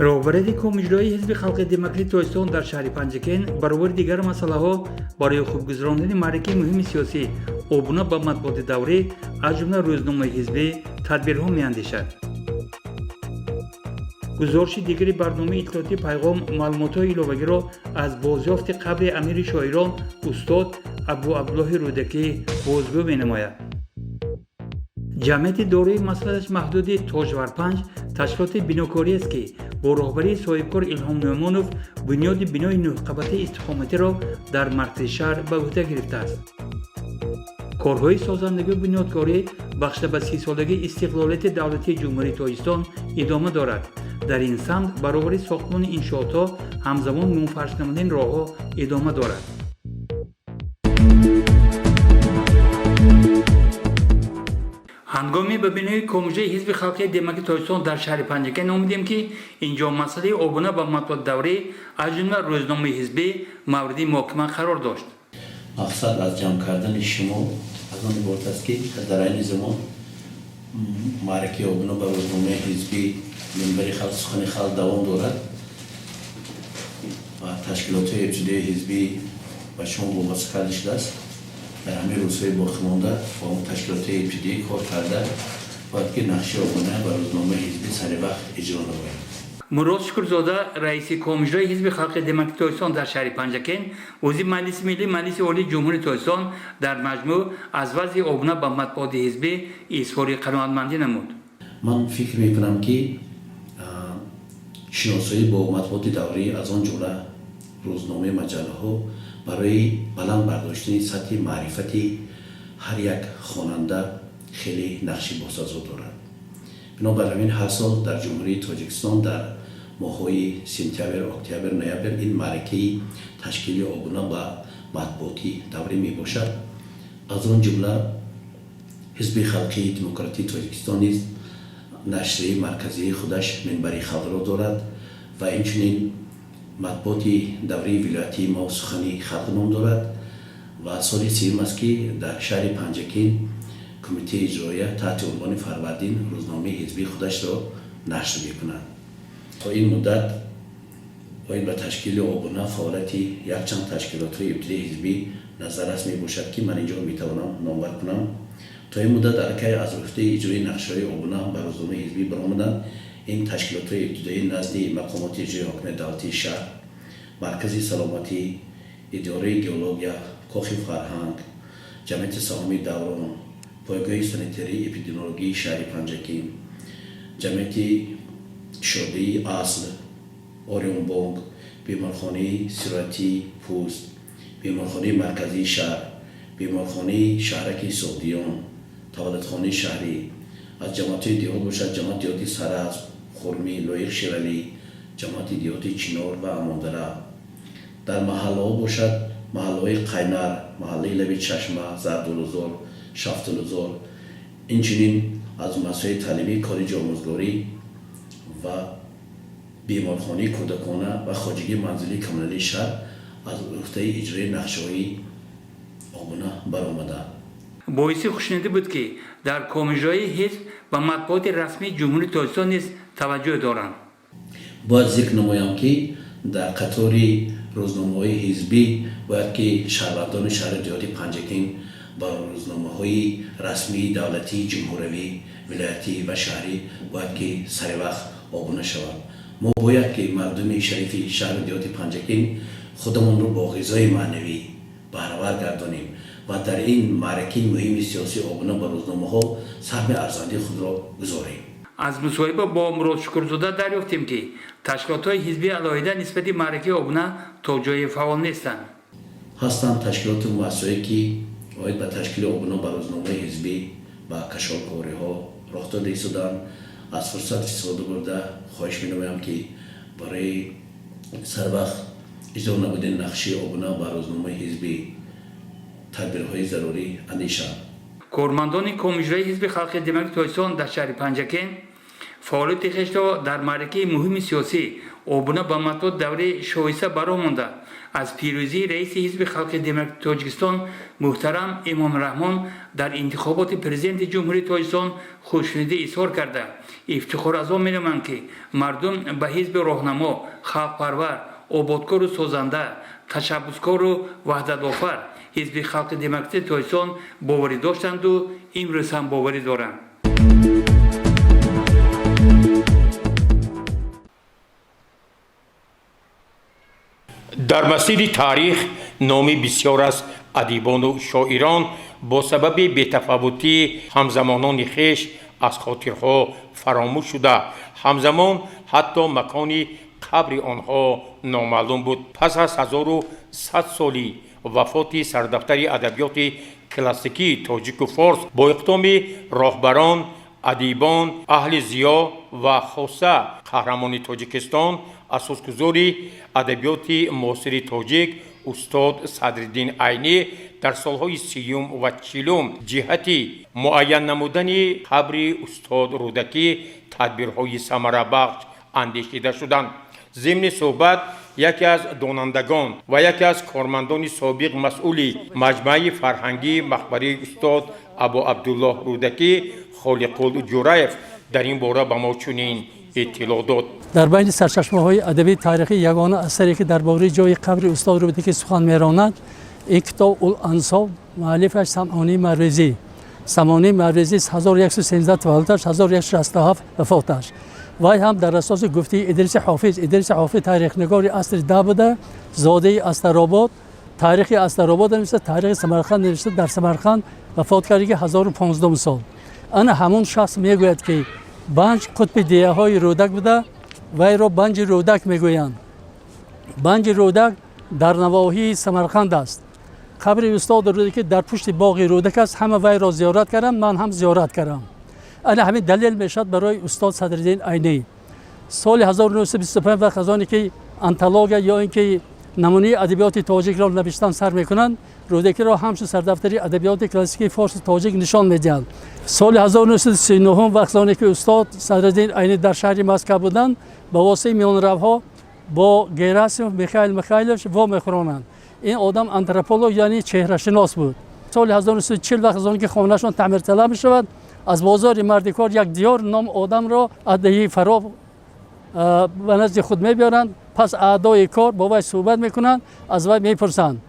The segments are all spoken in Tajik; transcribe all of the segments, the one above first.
Роҳбарияти Комиҷроии Ҳизби халқи демократии Тоҷикистон дар шаҳри Панҷакент баробари дигар масъалаҳо барои хубгузарондани маъракаи муҳими сиёсӣ, обуна ба матбуоти даврӣ, аз ҷумла рӯзномаи ҳизбӣ, тадбирҳо меандешад. Гузориши дигари барномаи иттилоотии Пайғом маълумотҳои иловагиро аз бозёфти қабри амири шоирон устод Абу Абдуллоҳи Рӯдакӣ бозгӯ менамояд. Ҷамъияти дорои масъулияташ маҳдуди Тоҷварпанҷ ташкилоти бинокориест, ки бо роҳбарии соҳибкор Илҳом Нӯъмонов бунёди бинои нӯҳқабатаи истиқоматиро дар маркази шаҳр ба ӯҳда гирифтааст. Корҳои созандагию бунёдкорӣ бахшида ба 30-солагии истиқлолияти давлатии Ҷумҳурии Тоҷикистон идома дорад. Дар ин самт баробари сохтмони иншоотҳо ҳамзамон мунфарш намудани роҳҳо идома дорад. Ҳангоме ба бинои Комиҷаи Ҳизби халқии демократии Тоҷикистон дар шаҳри Панҷакент омадем, ки инҷо масъалаи обуна ба матбуоти даврӣ, аз ҷумла рӯзномаи ҳизбӣ, мавриди муҳокима қарор дошт. Мақсад аз ҷамъ кардани шумо аз он иборат аст, ки дар айни замон маъракаи обуна ба рӯзномаи ҳизбӣ Минбари халқ, Сухани халқ давом дорад ва ташкилотҳои ибтидоии ҳизбӣ ба шумо вобаста карда шудааст. Дар ҳамин рӯзҳои боқимонда бо он ташкилотҳои ибтидоӣ кор карда, бояд ки нақши обуна ба рӯзномаи ҳизбӣ сари вақт иҷро намоем. Мурод Шукрзода, раиси Комиҷрои Ҳизби халқи демократии Тоҷикистон дар шаҳри Панҷакент, узви Маҷлиси Миллӣ, Маҷлиси Олии Ҷумҳурии Тоҷикистон, дар маҷмӯъ аз вазъи обуна ба матбуоти ҳизбӣ изҳори қаноатмандӣ намуд. Ман фикр мекунам, ки шиносоӣ бо матбуоти даврӣ, аз он ҷумла рӯзномаи маҷаллаҳо, барои баланд бардоштани сатҳи маърифати ҳар як хонанда хеле нақши босазо дорад. Бинобар ҳамин ҳар сол дар Ҷумҳурии Тоҷикистон дар моҳҳои сентябр, октябр, ноябр ин маъракаи ташкили обуна ба матбуоти даврӣ мебошад. Аз он ҷумла Ҳизби халқии демократии Тоҷикистон низ нашрияи марказии худаш Минбари халқро дорад ва инчунин матбуоти даврии вилоятии мо Сухани халқ ном дорад. Ва соли сеюм аст, ки дар шаҳри Панҷакент кумитаи иҷроия таҳти унвони Фарвардин рӯзномаи ҳизбии худашро нашр мекунад. То ин муддат оид ба ташкили обуна фаъолияти якчанд ташкилотҳои ибтидоии ҳизбӣ назаррас мебошад, ки ман инҷо метавонам номбар кунам. То ин муддат аллакай аз ӯҳдаи иҷрои нақшаҳои обуна ба рӯзномаи ҳизбӣ баромаданд ин ташкилотҳои ибтидоӣ назди мақомоти иҷроии ҳокимияти давлатии шаҳр, маркази саломатӣ, идораи геология, кохи фарҳанг, ҷамъияти саҳомии Даврон, пойгоҳи санитарии эпидемиологии шаҳри Панҷакент, ҷамъияти кушодаи Асл, Орионбонк, беморхонаи сироятии пӯст, беморхонаи марказии шаҳр, беморхонаи шаҳраки Соғдиён, таваллудхонаи шаҳрӣ. Аз ҷамоатҳои деҳот бошад, ҷамоати деҳоти Саразм, Хурмӣ, Лоиқ Шералӣ, ҷамоати деҳоти Чинор ва Амондара. Дар маҳаллаҳо бошад, маҳаллаҳои Қайнар, маҳаллаи Лаби Чашма, Зардолузор, Шафтолузор. Инчунин аз муассисаҳои таълимӣ коллеҷи омӯзгорӣ ва беморхонаи кӯдакона ва хоҷагии манзилии коммуналии шаҳр аз ӯҳдаи иҷрои нақшаҳои обуна баромаданд. Боиси хушнудӣ буд, ки дар Комиҷрои ҳизб ба матбуоти расмии Ҷумҳурии Тоҷикистон низ таваҷҷӯҳ доранд. Бояд зикр намоям, ки дар қатори рӯзномаҳои ҳизбӣ бояд ки шаҳрвандони шаҳри деҳоти Панҷакент ба рӯзномаҳои расмии давлатии ҷумҳуравӣ, вилоятӣ ва шаҳрӣ бояд ки саривақт обуна шаванд. Мо бояд ки мардуми шарифи шаҳру деҳоти Панҷакент худамонро бо ғизои маънавӣ баҳравар гардонем ва дар ин маъракаи муҳими сиёсӣ обуна ба рӯзномаҳо саҳми арзандаи худро гузорем. Аз мусоҳиба бо Мурод Шукрзода дарёфтем, ки ташкилотҳои ҳизбии алоҳида нисбати маъракаи обуна то ҷое фаъол нестанд. Ҳастанд ташкилоту муассисаҳое, ки оид ба ташкили обуна ба рӯзномаи ҳизбӣ ба кашолкориҳо роҳ дода истоданд. Аз фурсат истифода бурда, хоҳиш менамоям, ки барои сарвақт иҷро намудани нақши обуна ба рӯзномаи ҳизбӣ Тадбирҳои зарурӣ андешанд. Кормандони Комиҷрои Ҳизби халқи демократии Тоҷикистон дар шаҳри Панҷакент фаъолияти хешро дар маъракаи муҳими сиёсӣ обуна ба матбуот давраи шоиста ба роҳ монда, аз пирӯзии раиси Ҳизби халқи демократии Тоҷикистон муҳтарам Эмомалӣ Раҳмон дар интихоботи президенти Ҷумҳурии Тоҷикистон хушнудӣ изҳор карда, ифтихор аз он менамоянд, ки мардум ба ҳизби роҳнамо, халқпарвар, ободкору созанда, ташаббускору ваҳдатофар Ҳизби халқи демократии Тоҷикистон боварӣ доштанду имрӯз ҳам боварӣ доранд. Дар масири таърих номи бисёр аз адибону шоирон бо сабаби бетафовутии ҳамзамонони хеш аз хотирҳо фаромӯш шуда, ҳамзамон ҳатто макони қабри онҳо номаълум буд. Пас аз 1100 соли вафоти сардафтари адабиёти классикии тоҷику форс, бо иқдоми роҳбарон, адибон, аҳли зиё ва хоса қаҳрамони Тоҷикистон, асосгузори адабиёти муосири тоҷик устод Садриддин Айнӣ, дар солҳои сиюм ва чилум ҷиҳати муайян намудани қабри устод Рӯдакӣ тадбирҳои самарабахш андешида шуданд. Зимни суҳбат яке аз донандагон ва яке аз кормандони собиқ, масъули маҷмӯаи фарҳангии мақбараи устод Абу Абдуллоҳ Рӯдакӣ Холиқул Ҷураев дар ин бора ба мо чунин иттилоъ дод. Дар байни сарчашмаҳои адабии таърихӣ ягона асаре, ки дар бораи ҷои қабри устод Рӯдакӣ сухан меронад, ин китоб Ул Ансоб, муаллифаш Самъонии Марвезӣ. Самъонии Марвезӣ 1113 таваллудаш, 1167 вафоташ. Вай ҳам дар асоси гуфтаи Идриси Ҳофиз. Идриси Ҳофиз таърихнигори асри 10 буда, зодаи Астаробод, таърихи Астаробод навишта, таърихи Самарқанд навишта, дар Самарқанд вафот кардаги 1015 сол. Ана ҳамон шахс мегӯяд, ки Банҷ қутби деяҳои Рӯдак буда, вайро Банҷи Рӯдак мегӯянд. Банҷи Рӯдак дар навоҳии Самарқанд аст. Қабри устод Рӯдакӣ дар пушти боғи Рӯдак аст. Ҳама вайро зиёрат кардам, ман ҳам зиёрат кардам. Ана ҳамин далел мешавад барои устод Садриддин Айнӣ. Соли 1925, вақт аз оне ки антология ё ин ки намунаи адабиёти тоҷикро навиштан сар мекунанд, Рӯдакиро ҳамчун сардафтари адабиёти классикии форсу тоҷик нишон медиҳанд. Соли 1939, вақт оне ки устод Садриддин Айнӣ дар шаҳри Москва буданд, ба воситаи миёнравҳо бо Герасимов Михаил Михайлович вомехӯронанд. Ин одам антрополог, яъне чеҳрашинос буд. Соли 1940, вақт аз он ки хонаашон таъмирталаб мешавад, аз бозори мардикор як Диёр ном одамро аз деҳаи Фароб ба назди худ мебиёранд. Пас аъдои кор бо вай суҳбат мекунанд, аз вай мепурсанд,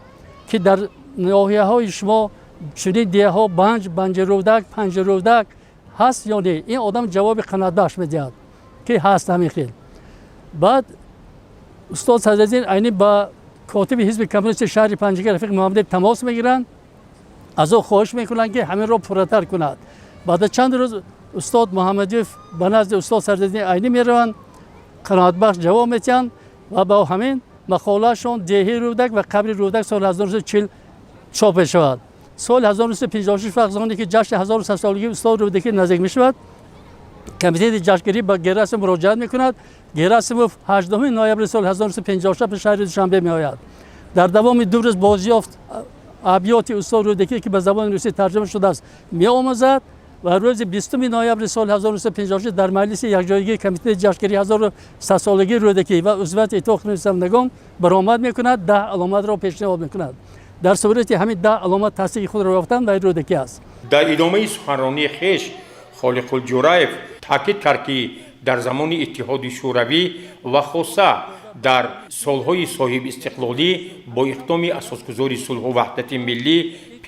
ки дар ноҳияҳои шумо чунин деҳаҳо Банҷ, Банҷирӯдак, Панҷирӯдак ҳаст ё не? Ин одам ҷавоби қаноатбахш медиҳад, ки ҳаст ҳамин хел. Баъд устод Садриддин Айнӣ ба котиби ҳизби коммунисти шаҳри Панҷакент Рафиқ Муҳаммадиев тамос мегиранд, аз ӯ хоҳиш мекунанд, ки ҳаминро пурратар кунад. Баъда чанд рӯз устод Муҳаммадиев ба назди устод Садриддин Айнӣ мераванд, қаноатбахш ҷавоб медиҳанд ва бо ҳамин мақолаашон «Деҳи Рӯдак ва қабри Рӯдак» соли 1940 чоп мешавад. Соли 1956, вақт оне ки ҷашни 1100-солагии устод Рӯдакӣ наздик мешавад, комитети ҷашнгирӣ ба Герасимов муроҷиат мекунад. Герасимов 8 ноябри соли 1956 ба шаҳри Душанбе меояд. Дар давоми 2 рӯз бозёфт абёти устод Рӯдакӣ, ки ба забони русӣ тарҷума шудааст, меомӯзад ва рӯзи 20 ноябри соли 1956 дар маҷлиси якҷоягии комитети ҷашнгирии 1100-солагии Рӯдакӣ ва узвияти Иттифоқи нависандагон баромад мекунад, 10 аломатро пешниҳод мекунад. Дар сурати ҳамин 10 аломат тасдиқи худро ёфтан, вай Рӯдакӣ аст. Дар идомаи суханронии хеш Холиқул Ҷураев таъкид кард, ки дар замони Иттиҳоди Шӯравӣ ва хоса дар солҳои соҳибистиқлолӣ бо иқдоми асосгузори сулҳу ваҳдати миллӣ,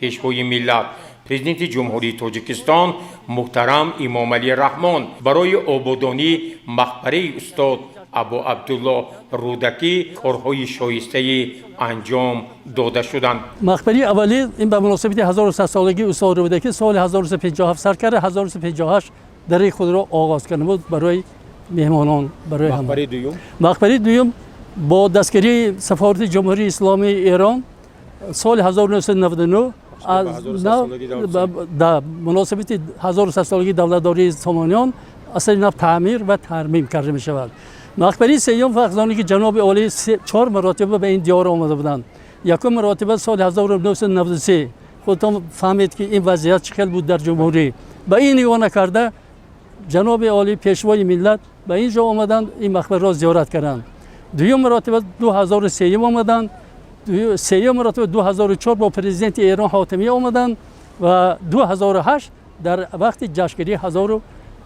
Пешвои миллат, Президенти Ҷумҳурии Тоҷикистон муҳтарам Эмомалӣ Раҳмон барои ободонии мақбараи устод Абу Абдуллоҳ Рӯдакӣ корҳои шоистаи анҷом дода шуданд. Мақбараи аввалӣ ин ба муносибати 1100-солагии устод Рӯдакӣ соли 1957 сар карда, 1958 дари худро оғоз карда буд барои меҳмонон, барои ҳама. Мақбараи дуюм? Мақбараи дуюм бо дастгирии сафорати Ҷумҳурии Исломии Эрон соли 1999 да муносибати 1100-солагии давлатдории Сомониён асари нав таъмир ва тармим карда мешавад. Мақбараи сеюм, вақт оне ки ҷаноби олӣ чор маротиба ба ин диёр омада буданд. Якум маротиба соли 1993. Худтон фаҳмед, ки ин вазъият чӣ хел буд дар ҷумҳурӣ. Ба ин нигоҳ накарда, ҷаноби олӣ, пешвои миллат ба ин ҷо омаданд, ин мақбараро зиёрат карданд. Дуюм маротиба 2003 омаданд, сеюм маротиба 2004 бо президенти Эрон Ҳотамӣ омаданд ва 2008 дар вақти ҷашнгирии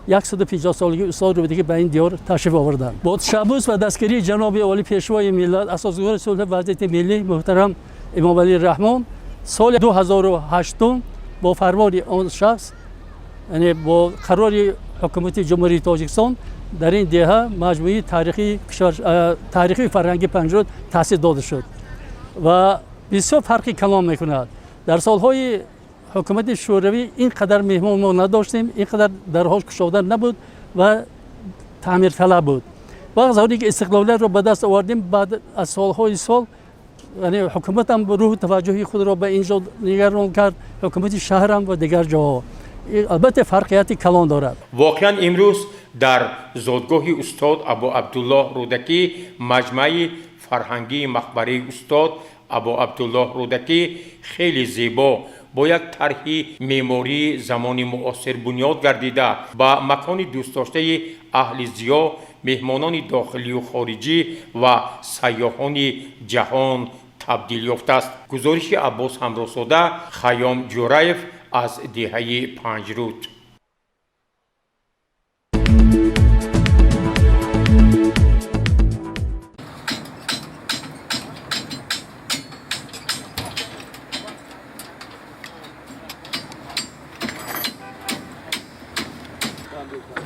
1150 солагии устод Рӯдакӣ ба ин диёр ташриф оварданд. Бо ташаббус ва дастгирии ҷаноби олӣ, пешвои миллат, асосгузори сулҳу ваҳдати миллӣ муҳтарам Эмомалӣ Раҳмон, соли 2008 бо фармони он шахс, яъне бо қарори ҳукумати Ҷумҳурии Тоҷикистон, дар ин деҳа маҷмӯи таърихии фарҳанги Панҷруд таъсис дода шуд ва бисёр фарқи калон мекунад. Дар солҳои ҳукумати шӯравӣ ин қадар меҳмон мо надоштем, ин қадар дарҳо кушода набуд ва таъмирталаб буд. Вақт замоне ки истиқлолиятро ба даст овардем, баъд аз солҳои сол, яъне ҳукуматам рӯҳу таваҷҷӯҳи худро ба ин ҷо нигарон кард, ҳукумати шаҳрам ва дигар ҷоҳо. Албатта, фарқияти калон дорад. Воқеан, имрӯз дар зодгоҳи устод Абу Абдуллоҳ Рӯдакӣ маҷмӯаи фарҳангии мақбараи устод Абу Абдуллоҳ Рӯдакӣ хеле зебо бо як тарҳи меъмории замони муосир бунёд гардида, ба макони дӯстдоштаи аҳли зиё, меҳмонони дохилию хориҷӣ ва сайёҳони ҷаҳон табдил ёфтааст. Гузориши Аббос Ҳамроҳзода, Хайём Ҷӯраев аз деҳаи Панҷруд.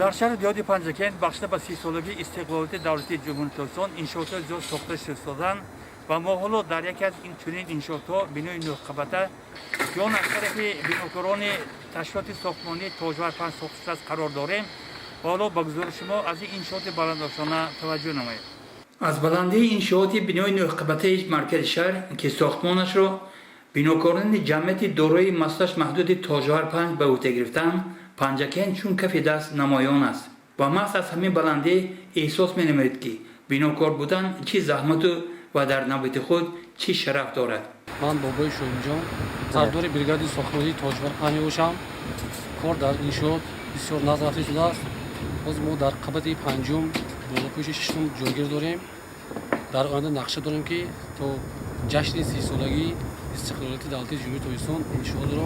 Дар шаҳри диёди Панҷакент бахшида ба 30-солагии истиқлолияти давлатии Ҷумҳурии Тоҷикистон иншоотҳои зиёд сохта шуданд ва мо ҳоло дар яке аз ин чунин иншоотҳо, бинои нӯҳқабата, ки он аз тарафи бинокорони ташкилоти сохтмонии Тоҷвар панҷ сохта шудааст, қарор дорем ва ҳоло ба гузориши мо аз ин иншооти баландошона таваҷҷӯҳ намоед. Аз баландии иншооти бинои нӯҳқабатаи маркази шаҳр, ки сохтмонашро бинокорони ҷамъияти дорои масъулияташ маҳдуди Тоҷвар панҷ ба ӯҳда гирифтаанд, Панҷакент чун кафи даст намоён аст ва маҳз аз ҳамин баландӣ эҳсос менамоед, ки бинокор будан чӣ заҳмату ва дар навбати худ чӣ шараф дорад. Ман Бобои Шоҳимҷон, сардори бригади сохтмонии Тоҷвар панҷ мебошам. Кор дар иншоот бисёр нағз рафта шудааст. Ҳозир мо дар қабати панҷум, болопӯши шашум ҷойгир дорем. Дар оянда нақша дорем, ки то ҷашни 30-солагии истиқлолияти давлатии Ҷумҳурии Тоҷикистон иншоотро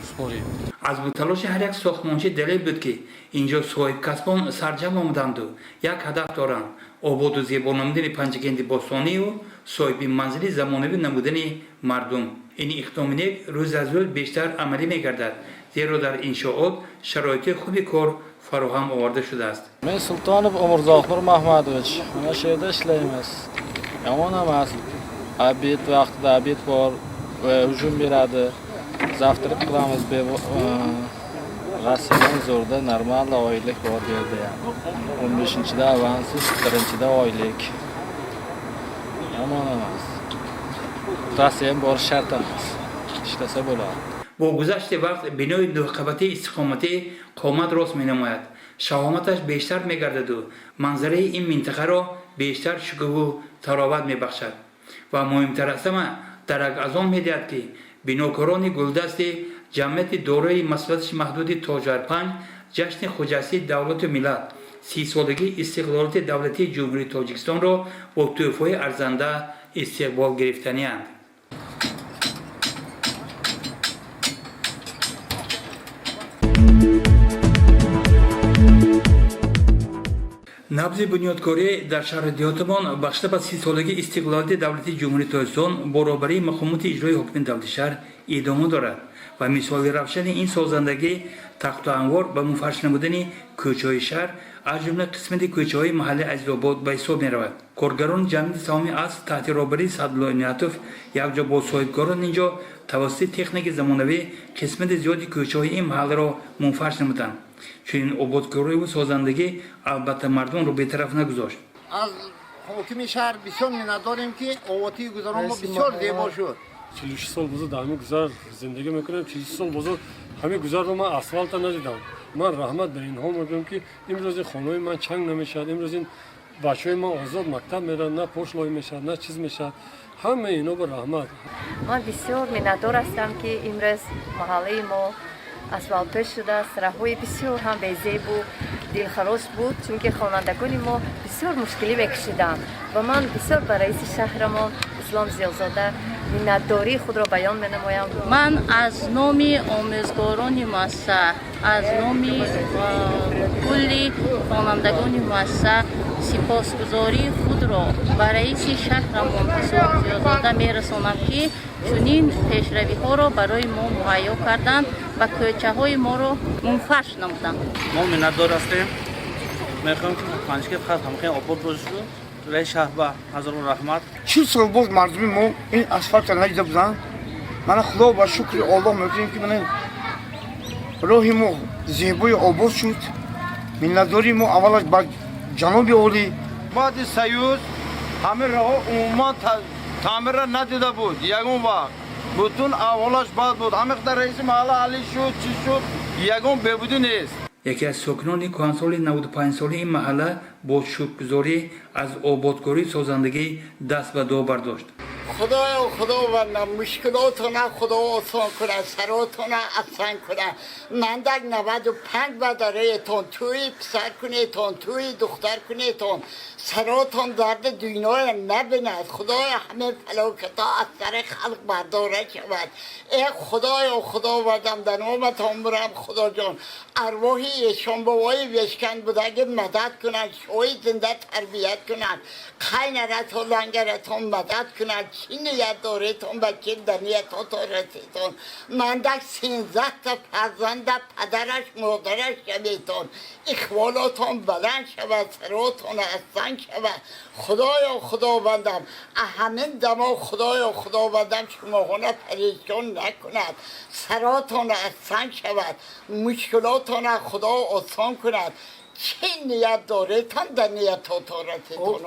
супорем. Аз талоши ҳар як сохтмончӣ далел буд, ки инҷо соҳибкасбон сарҷамъ омаданду як ҳадаф доранд: ободу зебо намудани Панҷакенти бостонию соҳиби манзили замонавӣ намудани мардум. Ин иқдоми нек рӯз аз рӯз бештар амалӣ мегардад, зеро дар иншоот шароити хуби кор фароҳам оварда шудааст. Men Sultonov Umurzoqnur Mahmadovich. Mana shu yerda ishlaymiz. Yomon emas. Обед vaqtida обед bor, ужин beradi. Завтрак qilamiz. Rossiyadan zo'rda normal oylik bor bu yerda ham. 15-da avansiz, 1-da oylik. Yomon emas. Rossiyaga borish shart emas. Ishlasa bo'ladi. Бо гузашти вақт бинои нӯҳқабатаи истиқоматӣ қомат рост менамояд, шаҳоматаш бештар мегардаду манзараи ин минтақаро бештар шукӯҳу тароват мебахшад ва муҳимтар аз ҳама, дарак аз он медиҳад, ки бинокорони гулдасти ҷамъияти дорои масъулияташ маҳдуди Тоҷвар-панҷ ҷашни хуҷастии давлату миллат, 30-солагии истиқлолияти давлатии Ҷумҳурии Тоҷикистонро бо тӯҳфаҳои арзанда истиқбол гирифтанианд. Набзи бунёдкорӣ дар шаҳри деҳотамон бахшида ба 30-солагии истиқлолияти давлатии Ҷумҳурии Тоҷикистон бо роҳбарии мақомоти иҷроии ҳокимияти давлати шаҳр идома дорад ва мисоли равшани ин созандагӣ тахту анвор ба муфарш намудани кӯчаҳои шаҳр, аз ҷумла қисмати кӯчаҳои маҳаллаи Азизобод ба ҳисоб меравад. Коргарони ҷамъияти саҳоми Аср таҳти роҳбарии Саъдулло Иноятов якҷо бо соҳибкорон инҷо тавассути техникаи замонавӣ қисмати зиёди кӯчаҳои ин маҳалларо мунфарш намуданд. Чунин ободкориву созандагӣ албатта мардумро бетараф нагузошт. Аз ҳокими шаҳр бисёр миннатдорем, ки оботии гузарон мо бисёр зебо шуд. 46 сол бозу дар ҳамин гузар зиндагӣ мекунем. 46 сол бозу ҳамин гузарро ман асфалта надидам. Ман раҳмат ба инҳо мегӯям, ки имрӯз ин хонаҳои ман чанг намешавад, имрӯз ин бачаҳои ман озод мактаб мераванд, на пош лой мешавад, на чиз мешавад. Ҳамаи ино ба раҳмат. Ман бисёр миннатдор ҳастам, ки имрӯз маҳаллаи мо асфалтпӯш шудааст. Роҳҳои бисёр ҳам безебу дилхарош буд, чунки хонандагони мо бисёр мушкилӣ мекашиданд ва ман бисёр ба раиси шаҳрамон Ислом Зиёзода миннатдории худро баён менамоям. Ман аз номи омӯзгорони муассиса, аз номи кулли хонандагони муассиса сипосгузории худро ба раиси шаҳрамон Ислом Зиёзода мерасонам, ки чунин пешравиҳоро барои мо муҳайё карданд ва кӯчаҳои моро мунфарш намуданд. Мо миннатдор ҳастем. Мехоҳем, ки Панҷакент фақат ҳамхел обод бошаду раиси шаҳр ба ҳазорон раҳмат. 40 сол боз мардуми мо ин асфалта надида буданд. Мана, Худо ба шукри Оллоҳ мекунем, ки мана роҳи мо зебои обод шуд. Миннатдории мо аввалаш ба ҷаноби олӣ. Баъди союз ҳамин роҳҳо умуман таъмирра надида буд ягон вақт. Бутун аҳволаш бад буд. Ҳамин қадар раиси маҳалла али шуд, чӣ шуд, ягон беҳбудӣ нест. Яке аз сокинони кӯҳансоли 95-солаи ин маҳалла бо шукргузорӣ аз ободкории созандагӣ даст ба дуо бардошт. Худоё, Худовандам, мушкилотона Худо осон кунад, саротона афсан кунад. Мандак 95 бадаретон, тӯи писар кунетон, тӯи духтар кунетон, саротон дарди дунёя набинад. Худоё, ҳамин фалокатҳо аз сари халқ бардора шавад. Э Худоё, Худовандам, дар номатон бурам. Худоҷон, арвоҳи эшонбобои вешкан будаги мадад кунад, шоҳи зинда тарбият кунад, қайнаратон, лангаратон мадад кунад. Чӣ ният доретон ба ки дар ниятотон расетон. Мандак 13-та фарзанда падараш модараш шаветон, ихволотон баланд шавад, саротон аҳсан шавад. Худоё, Худовандам, ҳамин дамо, Худоё, Худовандам, шумоҳона парешон накунад, саротон аҳсан шавад, мушкилотона Худо осон кунад. Чӣ ният доретон, дар ниятотон расетон.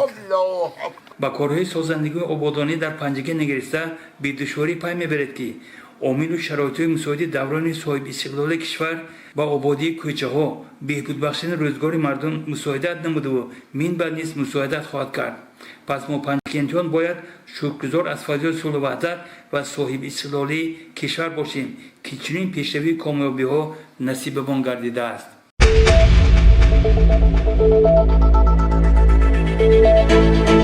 Аллоҳ. Ба корҳои созандагию ободонӣ дар Панҷакент нигариста, бедушворӣ пай мебаред, ки омилу шароитҳои мусоиди даврони соҳибистиқлолии кишвар ба ободии кӯчаҳо, беҳбудбахшидани рӯзгори мардум мусоидат намудаву минбаъд низ мусоидат хоҳад кард. Пас мо, панҷакентиён, бояд шукргузор аз фазои сулҳу ваҳдат ва соҳибистиқлолии кишвар бошем, ки чунин пешравию комёбиҳо насибамон гардидааст. Thank you.